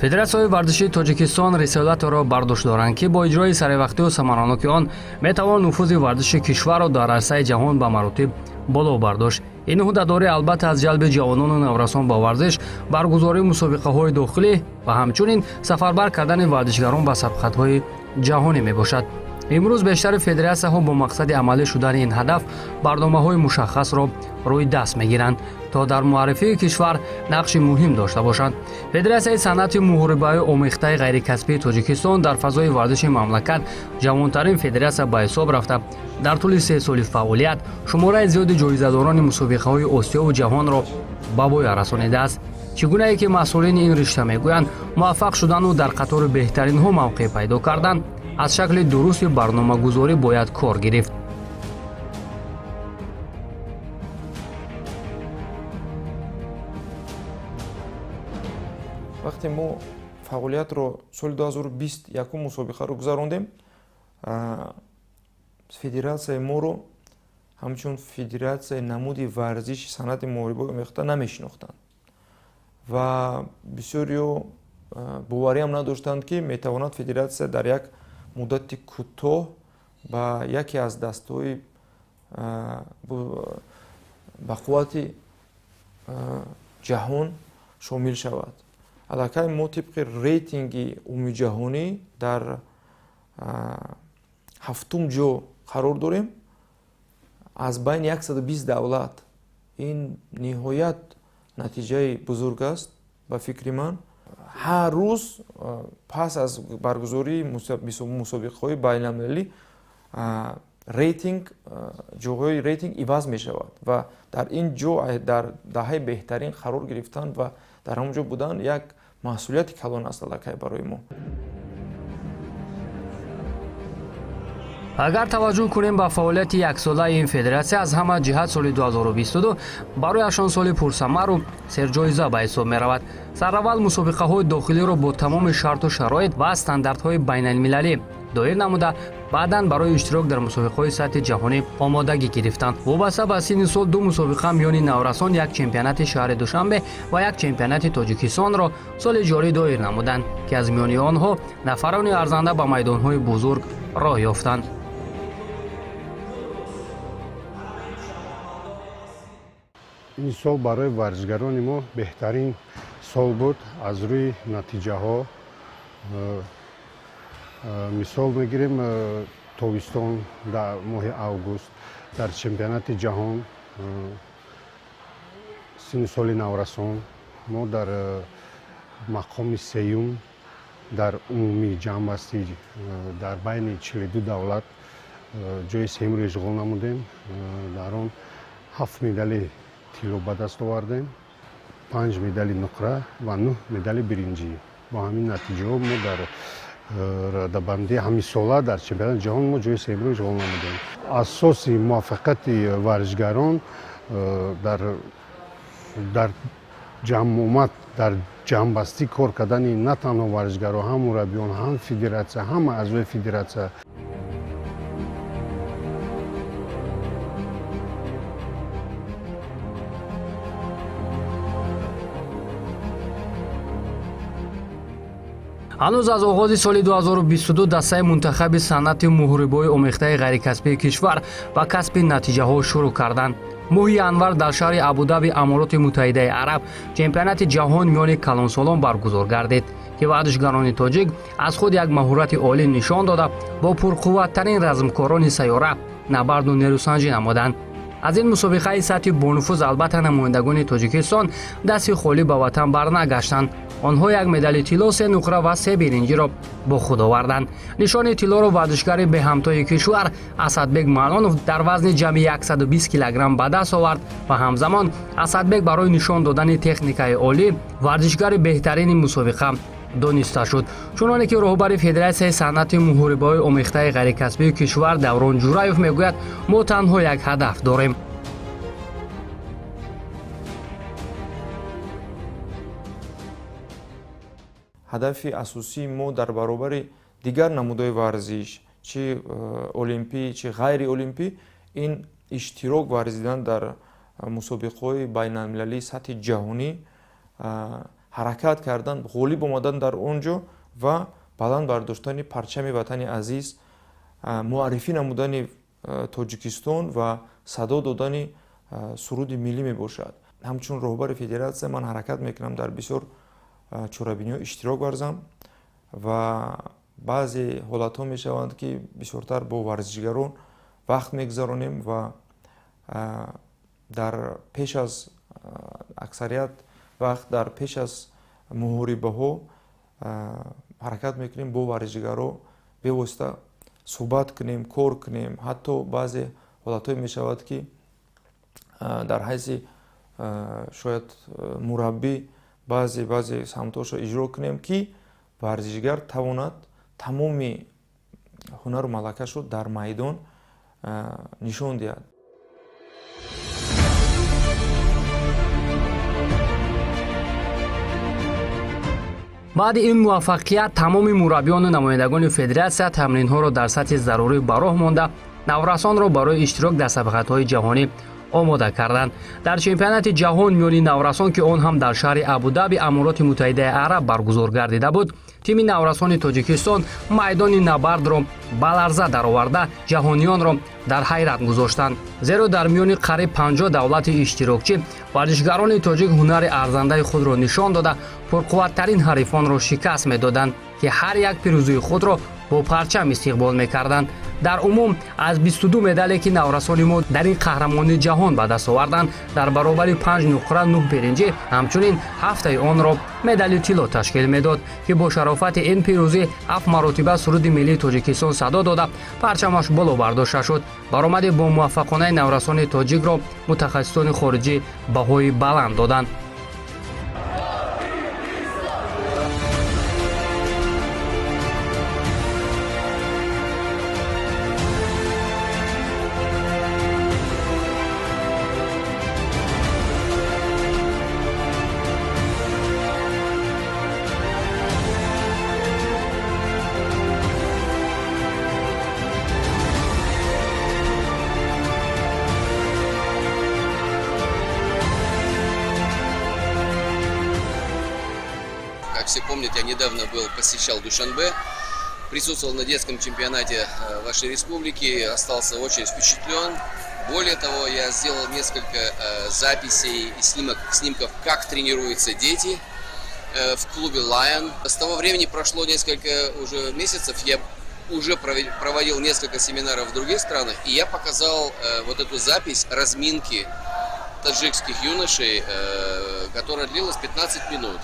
Федератсияҳои варзишии Тоҷикистон рисолатеро бардошт доранд, ки бо иҷрои саривақтию самараноки он метавон нуфузи варзиши кишварро дар арсаи ҷаҳон ба маротиб боло бардошт. Ин ӯҳдадорӣ албатта аз ҷалби ҷавонону наврасон ба варзиш, баргузории мусобиқаҳои дохилӣ ва ҳамчунин сафарбар кардани варзишгарон ба сабқатҳои ҷаҳонӣ мебошад. Имрӯз бештари федератсияҳо бо мақсади амалӣ шудани ин ҳадаф барномаҳои мушаххасро рӯи даст мегиранд, то дар муаррифии кишвар нақши муҳим дошта бошанд. Федератсияи санъати муҳорибаи омехтаи ғайрикасбии Тоҷикистон дар фазои варзиши мамлакат ҷавонтарин федератсия ба ҳисоб рафта, дар тӯли 3 соли фаъолият шумораи зиёди ҷоизадорони мусобиқаҳои Осиёву ҷаҳонро ба воя расонидааст. Чӣ гунае ки масъулини ин ришта мегӯянд, муваффақ шудану дар қатори беҳтаринҳо мавқеъ пайдо кардан аз шакли дурусти барномагузорӣ бояд кор гирифт. Вақте мо фаъолиятро соли 2020 якум мусобиқаро гузарондем, федератсияи моро ҳамчун федератсияи намуди варзиши санъати муҳорибаи омехта намешинохтанд ва бисёриҳо бовариам надоштанд, ки метавонад федератсия дар як муддати кӯтоҳ ба яке аз дастҳои ба қуввати ҷаҳон шомил шавад. Аллакай мо тибқи рейтинги умумиҷаҳонӣ дар ҳафтум ҷо қарор дорем аз байни 120 давлат. Ин ниҳоят натиҷаи бузург аст. Ба фикри ман, ҳар рӯз пас аз баргузории мусобиқаҳои байналмилалӣ рейтинг, ҷойҳои рейтинг иваз мешавад ва дар ин ҷо дар даҳаи беҳтарин қарор гирифтан ва дар ҳамон ҷо будан як масъулияти калон аст аллакай барои мо. Агар таваҷҷӯҳ кунем ба фаъолияти яксолаи ин федератсия, аз ҳама ҷиҳат соли 2022 барояшон соли пурсамару серҷоиза ба ҳисоб меравад. Сараввал мусобиқаҳои дохилиро бо тамоми шарту шароит ва стандартҳои байналмилалӣ доир намуда, баъдан барои иштирок дар мусобиқаҳои сатҳи ҷаҳонӣ омодагӣ гирифтанд. Вобаста ба синни сол ду мусобиқа миёни наврасон, як чемпионати шаҳри Душанбе ва як чемпионати Тоҷикистонро соли ҷорӣ доир намуданд, ки аз миёни онҳо нафарони арзанда ба майдонҳои бузург роҳ ёфтанд. Ин сол барои варзишгарони мо беҳтарин сол буд аз рӯи натиҷаҳо. Мисол мегирем, тобистон, дар моҳи август, дар чемпионати ҷаҳон синни соли наврасон мо дар мақоми сеюм дар умумии ҷамъбастӣ дар байни 42 давлат ҷои сеюмро ишғол намудем. Дар он ҳафт медали тилло ба даст овардем, панҷ медали нуқра ва нӯҳ медали биринҷӣ. Бо ҳамин натиҷаҳо мо дар радабандии ҳамисола дар чемпионати ҷаҳон мо ҷои сеюмро ишғол намудем. Асоси муваффақияти варзишгарон дар ҷамъомад, дар ҷамъбастӣ кор кардани на танҳо варзишгарон, ҳам мураббиён, ҳам федератсия, ҳама аъзои федератсия. Ҳанӯз аз оғози соли 2022 дастаи мунтахаби санъати муҳорибаҳои омехтаи ғайрикасбии кишвар ба касби натиҷаҳо шурӯъ карданд. Моҳи январ дар шаҳри Абудаби, Амороти Муттаҳидаи Араб, чемпионати ҷаҳон миёни калонсолон баргузор гардид, ки варзишгарони тоҷик аз худ як маҳорати олӣ нишон дода, бо пурқувваттарин размкорони сайёра набарду нерӯсанҷӣ намуданд. Аз ин мусобиқаи сатҳи бонуфуз албатта намояндагони Тоҷикистон дасти холӣ ба ватан барнагаштанд. Онҳо як медали тилло, се нуқра ва се биринҷиро бо худ оварданд. Нишони тиллоро варзишгари беҳамтои кишвар Асадбек Маънонов дар вазни ҷамъи 120 килограмм ба даст овард ва ҳамзамон Асадбек барои нишон додани техникаи олӣ варзишгари беҳтарини мусобиқа дониста шуд. Чуноне ки роҳбари Федератсияи санъати муҳорибаҳои омехтаи ғайрикасбии кишвар Даврон Ҷураев мегӯяд, мо танҳо як ҳадаф дорем. Ҳадафи асосии мо дар баробари дигар намудҳои варзиш, чи олимпӣ, чи ғайриолимпӣ, ин иштирок варзидан дар мусобиқаҳои байналмилалии сатҳи ҷаҳонӣ. Ҳаракат кардан, ғолиб омадан дар он ҷо ва баланд бардоштани парчами ватани азиз, муаррифӣ намудани Тоҷикистон ва садо додани суруди миллӣ мебошад. Ҳамчун роҳбари федератсия ман ҳаракат мекунам дар бисёр чорабиниҳо иштирок варзам ва баъзе ҳолатҳо мешаванд, ки бисёртар бо варзишгарон вақт мегузаронем ва дар пеш аз аксарият вақт дар пеш аз муҳорибаҳо ҳаракат мекунем бо варзишгаро бевосита суҳбат кунем, кор кунем. Ҳатто баъзе ҳолатҳое мешавад, ки дар ҳайси шояд мураббӣ баъзе самтҳошро иҷро кунем, ки варзишгар тавонад тамоми ҳунару малакашро дар майдон нишон диҳад. Баъди ин муваффақият тамоми мураббиёну намояндагони федератсия тамринҳоро дар сатҳи зарурӣ ба роҳ монда, наврасонро барои иштирок дар сабқатҳои ҷаҳонӣ омода карданд. Дар чемпионати ҷаҳон миёни наврасон, ки он ҳам дар шаҳри Абудаби Амороти Муттаҳидаи Араб баргузор гардида буд, тими наврасони Тоҷикистон майдони набардро ба ларза дароварда, ҷаҳониёнро дар ҳайрат гузоштанд. Зеро дар миёни қариб 50 давлати иштирокчӣ варзишгарони тоҷик ҳунари арзандаи худро нишон дода, пурқувваттарин ҳарифонро шикаст медоданд, ки ҳар як пирӯзии худро бо парчам истиқбол мекарданд. Дар умум аз 22 медале, ки наврасони мо дар ин қаҳрамонии ҷаҳон ба даст оварданд, дар баробари 5 нуқра, 9 биринҷӣ, ҳамчунин ҳафтаи онро медали тилло ташкил медод, ки бо шарофати ин пирӯзӣ ҳафт маротиба суруди миллии Тоҷикистон садо дода, парчамаш боло бардошта шуд. Баромади бомуваффақонаи наврасони тоҷикро мутахассисони хориҷӣ баҳои баланд доданд. Как все помнят, я недавно посещал Душанбе, присутствовал на детском чемпионате вашей республики, остался очень впечатлен. Более того, я сделал несколько записей и снимков, как тренируются дети в клубе Lion. С того времени прошло несколько уже месяцев, я уже проводил несколько семинаров в других странах, и я показал вот эту запись разминки таджикских юношей, которая длилась 15 минут.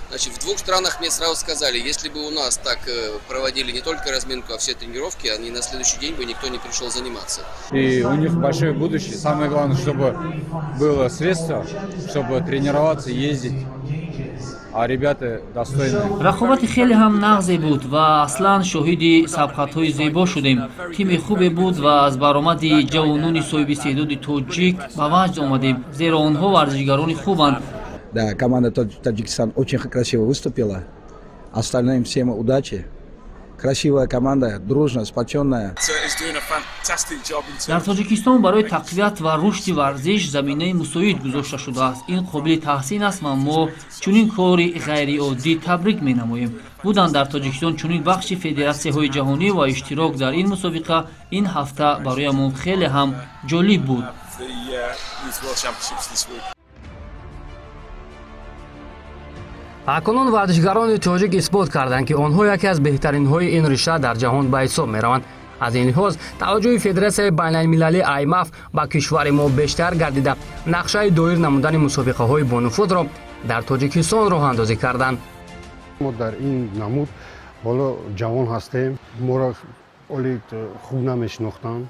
Значит, в двух странах мне сразу сказали, если бы у нас так проводили не только разминку, а все тренировки, они на следующий день бы никто не пришел заниматься. И у них большое будущее. Самое главное, чтобы было средство, чтобы тренироваться, ездить. А ребята достойны. Рақобати хеле ҳам нағзе буд ва аслан шоҳиди сабқатҳои зебо шудем. Тими хубе буд ва аз баромади ҷавонони соҳибистеъдоди тоҷик ба ваҷд омадем, зеро онҳо варзишгарони хубанд. Да, команда Таджикистан очень красиво выступила. Остальным всем удачи. Красивая команда, дружно, сплоченная. Дар Тоҷикистон барои тақвият ва рушди варзиш заминаи мусоид гузошта шудааст. Ин қобили таҳсин аст ва мо чунин кори ғайриоддӣ табрик менамоем. Будан дар Тоҷикистон чунин бахши федератсияҳои ҷаҳонӣ ва иштирок дар ин мусобиқа ин ҳафта бароямон хеле ҳам ҷолиб буд. Акнун варзишгарони тоҷик исбот карданд, ки онҳо яке аз беҳтаринҳои ин ришта дар ҷаҳон ба ҳисоб мераванд. Аз ин лиҳоз таваҷҷӯҳи федератсияи байналмилалии аймаф ба кишвари мо бештар гардида, нақшаи доир намудани мусобиқаҳои бонуфузро дар Тоҷикистон роҳандозӣ карданд. Мо дар ин намуд ҳоло ҷавон ҳастем, моро оли хуб намешинохтанд.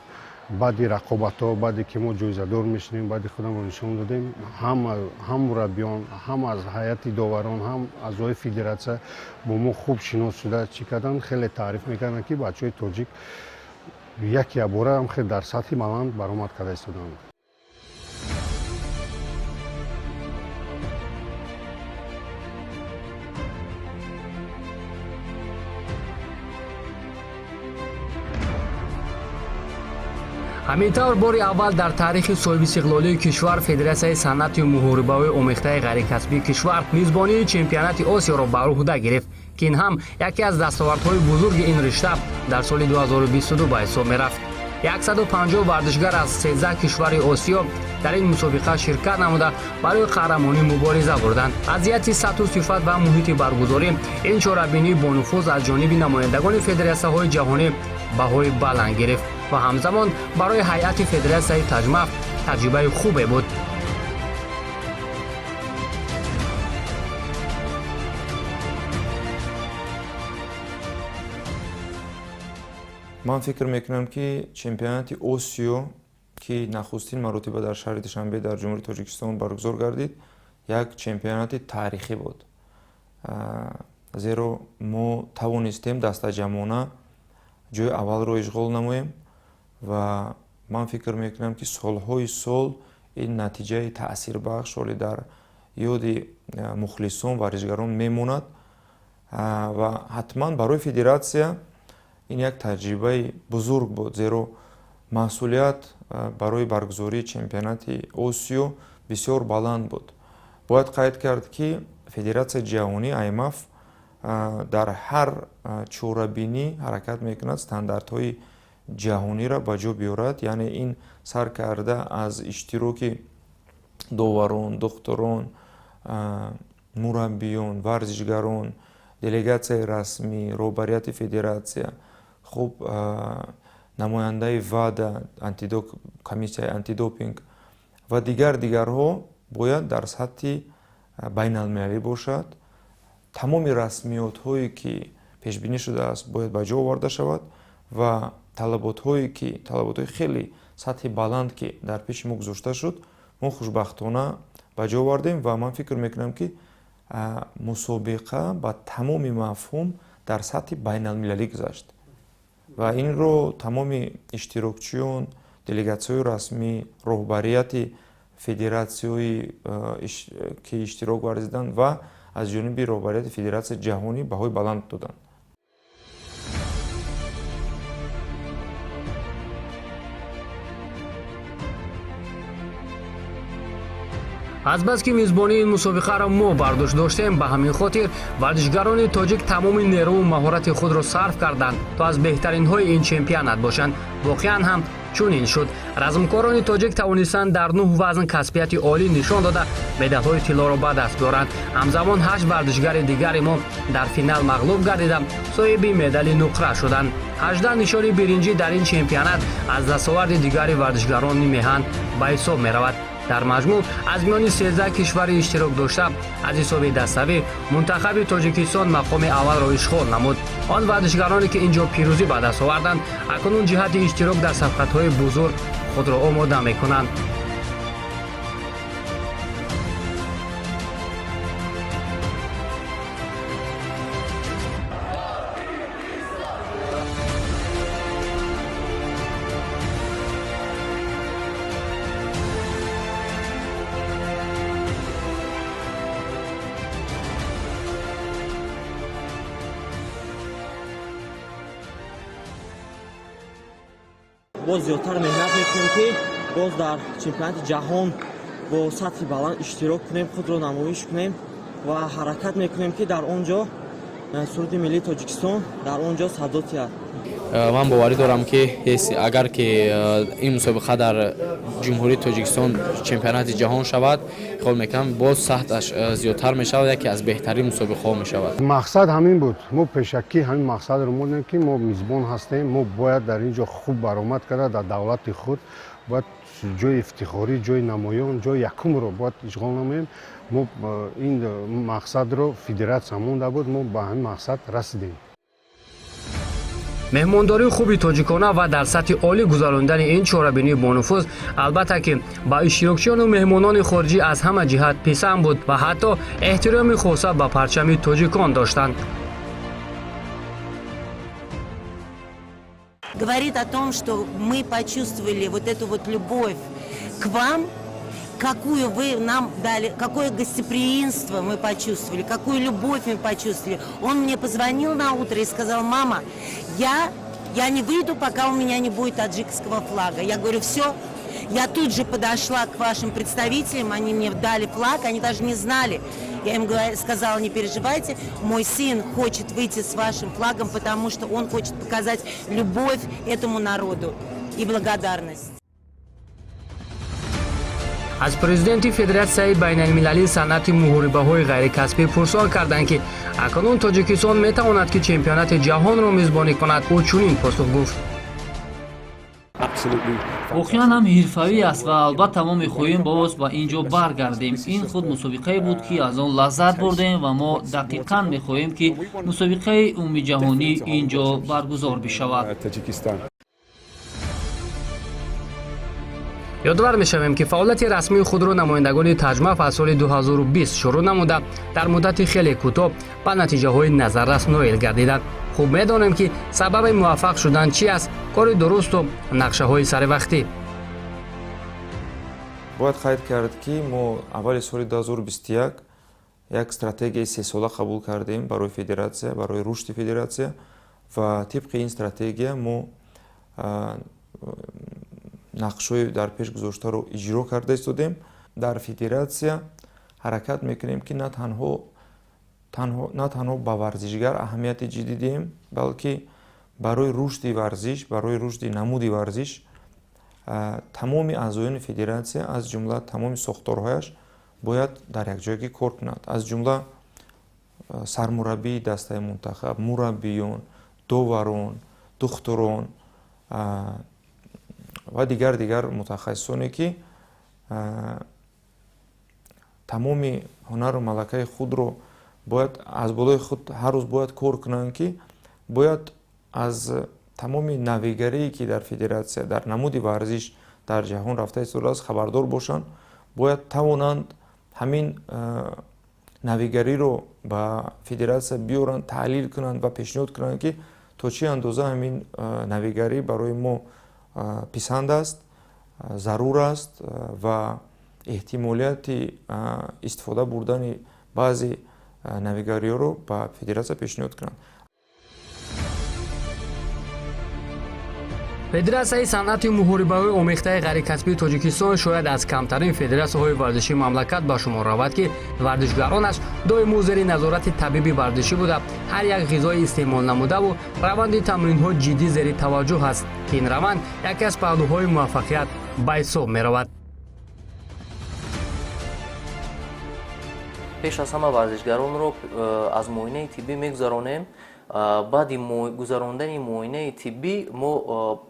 Баъди рақобатҳо, баъде ки мо ҷоизадор мешудем, баъди худамро нишон додем, ҳам мураббиён, ҳам аз ҳайати доварон, ҳам аъзои федератсия бо мо хуб шинос шуда, чӣ карданд, хеле таъриф мекарданд, ки бачаҳои тоҷик яке ябора ҳам хеле дар сатҳи баланд баромад карда истоданд. Ҳамин тавр, бори аввал дар таърихи соҳибистиқлолии кишвар Федератсияи санъати муҳорибаҳои омехтаи ғайрикасбии кишвар мизбонии чемпионати Осиёро ба уҳда гирифт, ки ин ҳам яке аз дастовардҳои бузурги ин ришта дар соли 2022 ба ҳисоб мерафт. 150 варзишгар аз 13 кишвари Осиё дар ин мусобиқа ширкат намуда, барои қаҳрамонӣ мубориза бурданд. Аз ҷиҳати сатҳу сифат ва муҳити баргузорӣ ин чорабинии бонуфуз аз ҷониби намояндагони федератсияҳои ҷаҳонӣ баҳои баланд гирифт ва ҳамзамон барои ҳайати федератсияи таҷмаф таҷрибаи хубе буд. Ман фикр мекунам, ки чемпионати Осиё, ки нахустин маротиба дар шаҳри Душанбе, дар Ҷумҳурии Тоҷикистон баргузор гардид, як чемпионати таърихӣ буд, зеро мо тавонистем дастаҷамъона ҷои аввалро ишғол намоем. Ва ман фикр мекунам, ки солҳои сол ин натиҷаи таъсирбахш ҳоле дар ёди мухлисон, варзишгарон мемонад. Ва ҳатман барои федератсия ин як таҷрибаи бузург буд, зеро масъулият барои баргузории чемпионати Осиё бисёр баланд буд. Бояд қайд кард, ки федератсияи ҷаҳонӣ АйМАФ дар ҳар чорабинӣ ҳаракат мекунад стандартҳои ҷаҳониро ба ҷо биёрад, яъне ин сар карда аз иштироки доварон, духтурон, мураббиён, варзишгарон, делегатсияи расмӣ, роҳбарияти федератсия, хуб, намояндаи ВАДА, комиссияи антидопинг ва дигар дигарҳо бояд дар сатҳи байналмилалӣ бошад. Тамоми расмиётҳое, ки пешбинӣ шудааст, бояд ба ҷо оварда шавад ва талаботҳое, ки талаботҳои хеле сатҳи баланд, ки дар пеши мо гузошта шуд, мо хушбахтона ба ҷо овардем. Ва ман фикр мекунам, ки мусобиқа ба тамоми мафҳум дар сатҳи байналмилалӣ гузашт ва инро тамоми иштирокчиён, делегатсияҳои расмӣ, роҳбарияти федератсияҳое, ки иштирок варзиданд, ва аз ҷониби роҳбарияти федератсияи ҷаҳонӣ баҳои баланд доданд. Азбаски мизбонии ин мусобиқаро мо бар дӯш доштем, ба ҳамин хотир варзишгарони тоҷик тамоми нерӯву маҳорати худро сарф карданд, то аз беҳтаринҳои ин чемпионат бошанд. Воқеан ҳам чунин шуд. Размкорони тоҷик тавонистанд дар нӯҳ вазн касбияти олӣ нишон дода, медалҳои тиллоро ба даст биёранд. Ҳамзамон ҳашт варзишгари дигари мо дар финал мағлуб гардида, соҳиби медали нуқра шуданд. 18 нишони биринҷӣ дар ин чемпионат аз дастоварди дигари варзишгарони меҳан ба ҳисоб меравад. Дар маҷмӯъ, аз миёни 13 кишвари иштирок дошта, аз ҳисоби даставӣ мунтахаби Тоҷикистон мақоми аввалро ишғол намуд. Он варзишгароне, ки ин ҷо пирӯзӣ ба даст оварданд, акнун ҷиҳати иштирок дар сабқатҳои бузург худро омода мекунанд. Боз зиёдтар меҳнат мекунем, ки боз дар чемпионати ҷаҳон бо сатҳи баланд иштирок кунем, худро намоиш кунем ва ҳаракат мекунем, ки дар он ҷо суруди миллии Тоҷикистон дар он ҷо садо диҳад. Ман боварӣ дорам, ки агар ки ин мусобиқа дар Ҷумҳурии Тоҷикистон чемпионати ҷаҳон шавад, хиёл мекунам, боз сатҳаш зиёдтар мешавад, яке аз беҳтарин мусобиқаҳо мешавад. Мақсад ҳамин буд. Мо пешакӣ ҳамин мақсадро мондем, ки мо мизбон ҳастем, мо бояд дар ин ҷо хуб баромад карда, дар давлати худ бояд ҷои ифтихорӣ, ҷои намоён, ҷои якумро бояд ишғол намоем. Мо ин мақсадро федератсия монда буд, мо ба ҳамин мақсад расидем. Меҳмондории хуби тоҷикона ва дар сатҳи олӣ гузарондани ин чорабинии бонуфуз, албатта ки, ба иштирокчиёну меҳмонони хориҷӣ аз ҳама ҷиҳат писанд буд ва ҳатто эҳтироми хоса ба парчами тоҷикон доштанд. Говорит о том, что мы почувствовали вот эту вот любовь к вам, какую вы нам дали, какое гостеприимство мы почувствовали, какую любовь мы почувствовали. Он мне позвонил на утро и сказал: «Мама, я Я не выйду, пока у меня не будет таджикского флага. Я говорю, все. Я тут же подошла к вашим представителям, они мне дали флаг, они даже не знали. Я им сказала, не переживайте, мой сын хочет выйти с вашим флагом, потому что он хочет показать любовь этому народу и благодарность. Аз президенти Федератсияи байналмилалии санъати муҳорибаҳои ғайрикасбӣ пурсон карданд, ки акнун Тоҷикистон метавонад, ки чемпионати ҷаҳонро мизбонӣ кунад. Ӯ чунин посух гуфт: Воқеан ҳам ҳирфавӣ аст ва албатта мо мехоҳем боз ба ин ҷо баргардем. Ин худ мусобиқае буд, ки аз он лаззат бурдем ва мо дақиқан мехоҳем, ки мусобиқаи умумиҷаҳонӣ ин ҷо баргузор бишавад. Ёдовар мешавем, ки фаъолияти расмии худро намояндагони Таҷмаф аз соли 2020 шурӯъ намуда, дар муддати хеле кӯтоҳ ба натиҷаҳои назаррас ноил гардиданд. Хуб медонем, ки сабаби муваффақ шудан чи аст: кори дурусту нақшаҳои саривақтӣ. Бояд қайд кард, ки мо аввали соли 2021 як стратегияи сесола қабул кардем барои федератсия, барои рушди федератсия, ва тибқи ин стратегия мо нақшҳои дар пеш гузоштаро иҷро карда истодем. Дар федератсия ҳаракат мекунем, ки на танҳо ба варзишгар аҳамияти ҷиддӣ диҳем, балки барои рушди варзиш, барои рушди намуди варзиш тамоми аъзоёни федератсия, аз ҷумла тамоми сохторҳояш бояд дар якҷоягӣ кор кунад, аз ҷумла сармураббии дастаи мунтахаб, мураббиён, доварон, духтурон ва дигар мутахассисоне, ки тамоми ҳунару малакаи худро бояд аз болои худ ҳар рӯз бояд кор кунанд, ки бояд аз тамоми навигарие, ки дар федератсия, дар намуди варзиш дар ҷаҳон рафта истодааст, хабардор бошанд, бояд тавонанд ҳамин навигариро ба федератсия биёранд, таҳлил кунанд ва пешниҳод кунанд, ки то чӣ андоза ҳамин навигарӣ барои мо писанд аст, зарур аст ва эҳтимолияти истифода бурдани баъзе навигариҳоро ба федератсия пешниҳод кунанд. Федератсияи санъати муҳорибаҳои омехтаи ғайрикасбии Тоҷикистон шояд аз камтарин федератсияҳои варзишии мамлакат ба шумор равад, ки варзишгаронаш доимо зери назорати табиби варзишӣ буда, ҳар як ғизои истеъмол намудаву раванди тамринҳо ҷиддӣ зери таваҷҷӯҳ аст, ки ин раванд яке аз паҳлӯҳои муваффақият ба ҳисоб меравад. Пеш аз ҳама варзишгаронро аз муоинаи тиббӣ мегузаронем. Баъди гузарондани муоинаи тиббӣ мо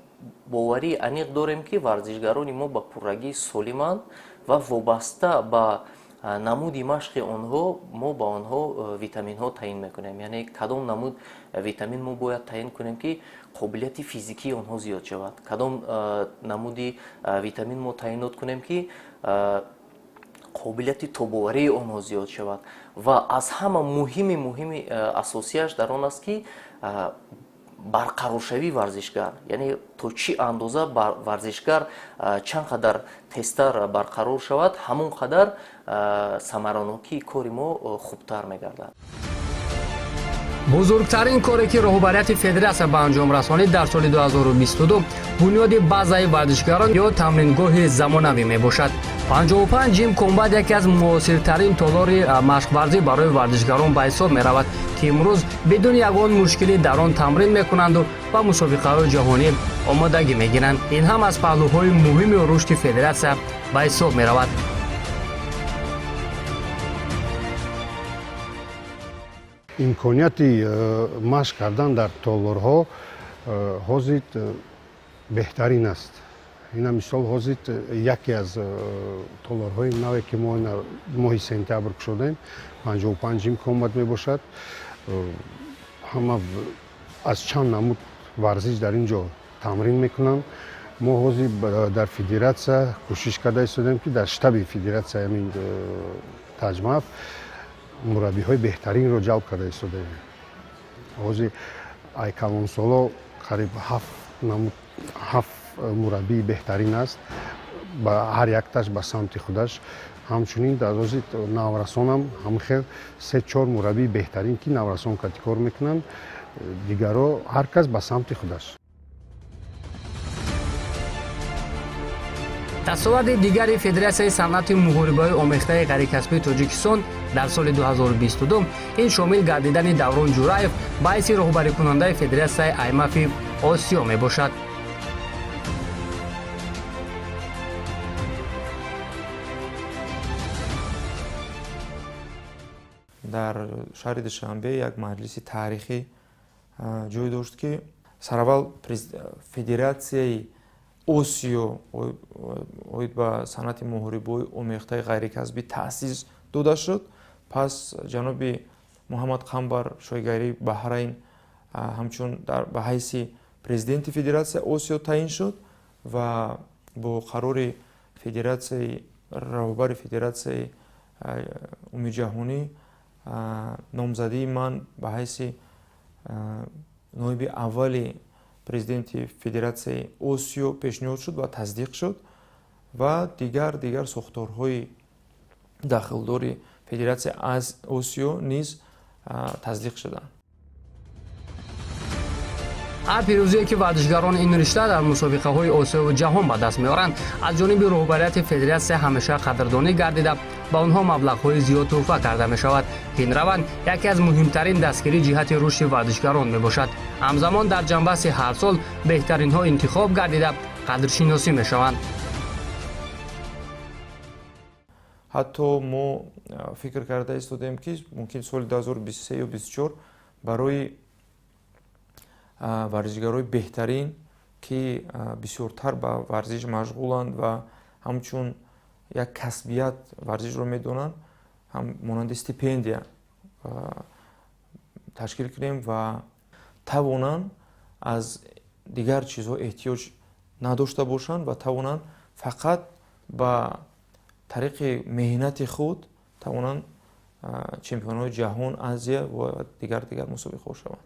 боварии аниқ дорем, ки варзишгарони мо ба пуррагӣ солиманд ва вобаста ба намуди машқи онҳо мо ба онҳо витаминҳо таъин мекунем, яъне кадом намуд витамин мо бояд таъин кунем, ки қобилияти физикии онҳо зиёд шавад, кадом намуди витамин мо таъинот кунем, ки қобилияти тобоварии онҳо зиёд шавад. Ва аз ҳама муҳими асосияш дар он аст, ки барқароршавии варзишгар, яъне то чӣ андоза варзишгар чанд қадар тезтар барқарор шавад, ҳамон қадар самаранокии кори мо хубтар мегардад. Бузургтарин коре, ки роҳбарияти федератсия ба анҷом расонид дар соли 2022, бунёди базаи варзишгарон ё тамрингоҳи замонавӣ мебошад. 55 Gym Combat яке аз муосиртарин толори машқварзӣ барои варзишгарон ба ҳисоб меравад, ки имрӯз бидуни ягон мушкилӣ дар он тамрин мекунанду ба мусобиқаҳои ҷаҳонӣ омодагӣ мегиранд. Ин ҳам аз паҳлӯҳои муҳими рушди федератсия ба ҳисоб меравад. Имконияти машқ кардан дар толорҳо ҳозир беҳтарин аст. Ина мисол, ҳозир яке аз толорҳои наве, ки мо моҳи сентябр кушодем, 55 Gym Combat мебошад. Ҳама аз чанд намуд варзиш дар ин ҷо тамрин мекунанд. Мо ҳозир дар федератсия кӯшиш карда истодем, ки дар штаби федератсия ҳамин Таҷмаф мураббиҳои беҳтаринро ҷалб карда истодаем. Ҳозир ай калонсоло қариб ҳафт намуд, ҳафт мураббии беҳтарин аст, ба ҳар якташ ба самти худаш. Ҳамчунин дар ҳозир наврасонам ҳамин хел се чор мураббии беҳтарин, ки наврасон кати кор мекунанд, дигаро ҳар кас ба самти худаш. Дастоварди дигари Федератсияи санъати муҳорибаҳои омехтаи ғайрикасбии Тоҷикистон дар соли 2022 ин шомил гардидани Даврон Ҷураев ба ҳайси роҳбарикунандаи Федератсияи аймафи Осиё мебошад. Дар шаҳри Душанбе як маҷлиси таърихӣ ҷой дошт, ки сараввал Федератсияи Осиё оид ба санъати муҳорибаҳои омехтаи ғайрикасбӣ таъсис дода шуд. Пас ҷаноби Муҳаммад Қамбар, шоҳигарии Баҳрайн, ҳамчун ба ҳайси президенти Федератсияи Осиё таъин шуд ва бо қарори федератсияи роҳбари Федератсияи умумиҷаҳонӣ номзадии ман ба ҳайси ноиби аввали президенти Федератсияи Осиё пешниҳод шуд ва тасдиқ шуд ва дигар сохторҳои дахлдори Федератсияи Осиё низ тасдиқ шуданд. Ҳар пирӯзие ки варзишгарони ин ришта дар мусобиқаҳои Осиёву ҷаҳон ба даст меоранд, аз ҷониби роҳбарияти федератсия ҳамеша қадрдонӣ гардида, ба онҳо маблағҳои зиёд тӯҳфа карда мешавад. Ин раванд яке аз муҳимтарин дастгирӣ ҷиҳати рушди варзишгарон мебошад. Ҳамзамон дар ҷанбаҳси ҳар сол беҳтаринҳо интихоб гардида, қадршиносӣ мешаванд. Ҳатто мо фикр карда истодем, ки мумкин соли 2023 ё 24 барои варзишгарои беҳтарин, ки бисёртар ба варзиш машғуланд ва ҳамчун як касбият варзишро медонанд, ҳам монанди стипендия ташкил кунем ва тавонанд аз дигар чизҳо эҳтиёҷ надошта бошанд ва тавонанд фақат ба тариқи меҳнати худ тавонанд чемпионҳои ҷаҳон, Азия ва дигар мусобиқаҳо шаванд.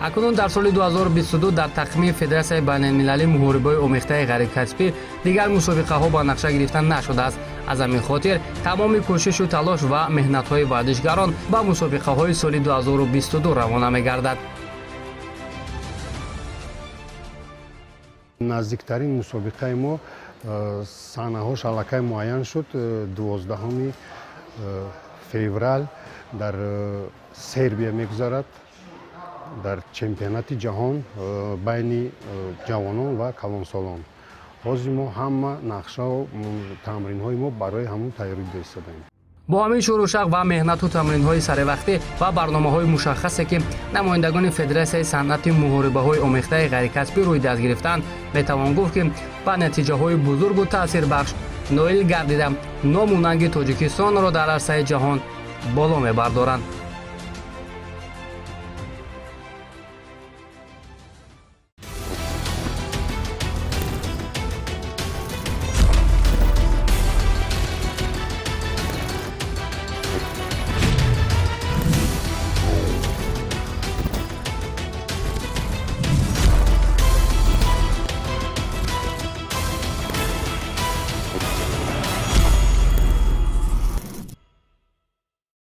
Акнун дар соли 2022 дар тақвими Федератсияи байналмилалии муҳорибаҳои омехтаи ғайрикасбӣ дигар мусобиқаҳо ба нақша гирифта нашудааст. Аз ҳамин хотир тамоми кӯшишу талош ва меҳнатҳои варзишгарон ба мусобиқаҳои соли 2022 равона мегардад. Наздиктарин мусобиқаи мо саҳнаҳош аллакай муайян шуд. 12 феврал дар Сербия мегузарад, дар чемпионати ҷаҳон байни ҷавонон ва калонсолон. Ҳозир мо ҳама нақшаву тамринҳои мо барои ҳамон тайёрӣ дида истодаем. Бо ҳамин шӯрушақ ва меҳнату тамринҳои саривақтӣ ва барномаҳои мушаххасе, ки намояндагони Федератсияи санъати муҳорибаҳои омехтаи ғайрикасбӣ рӯй даст гирифтанд, метавон гуфт, ки ба натиҷаҳои бузургу таъсирбахш ноил гардида, ному нанги Тоҷикистонро дар арсаи ҷаҳон боло мебардоранд.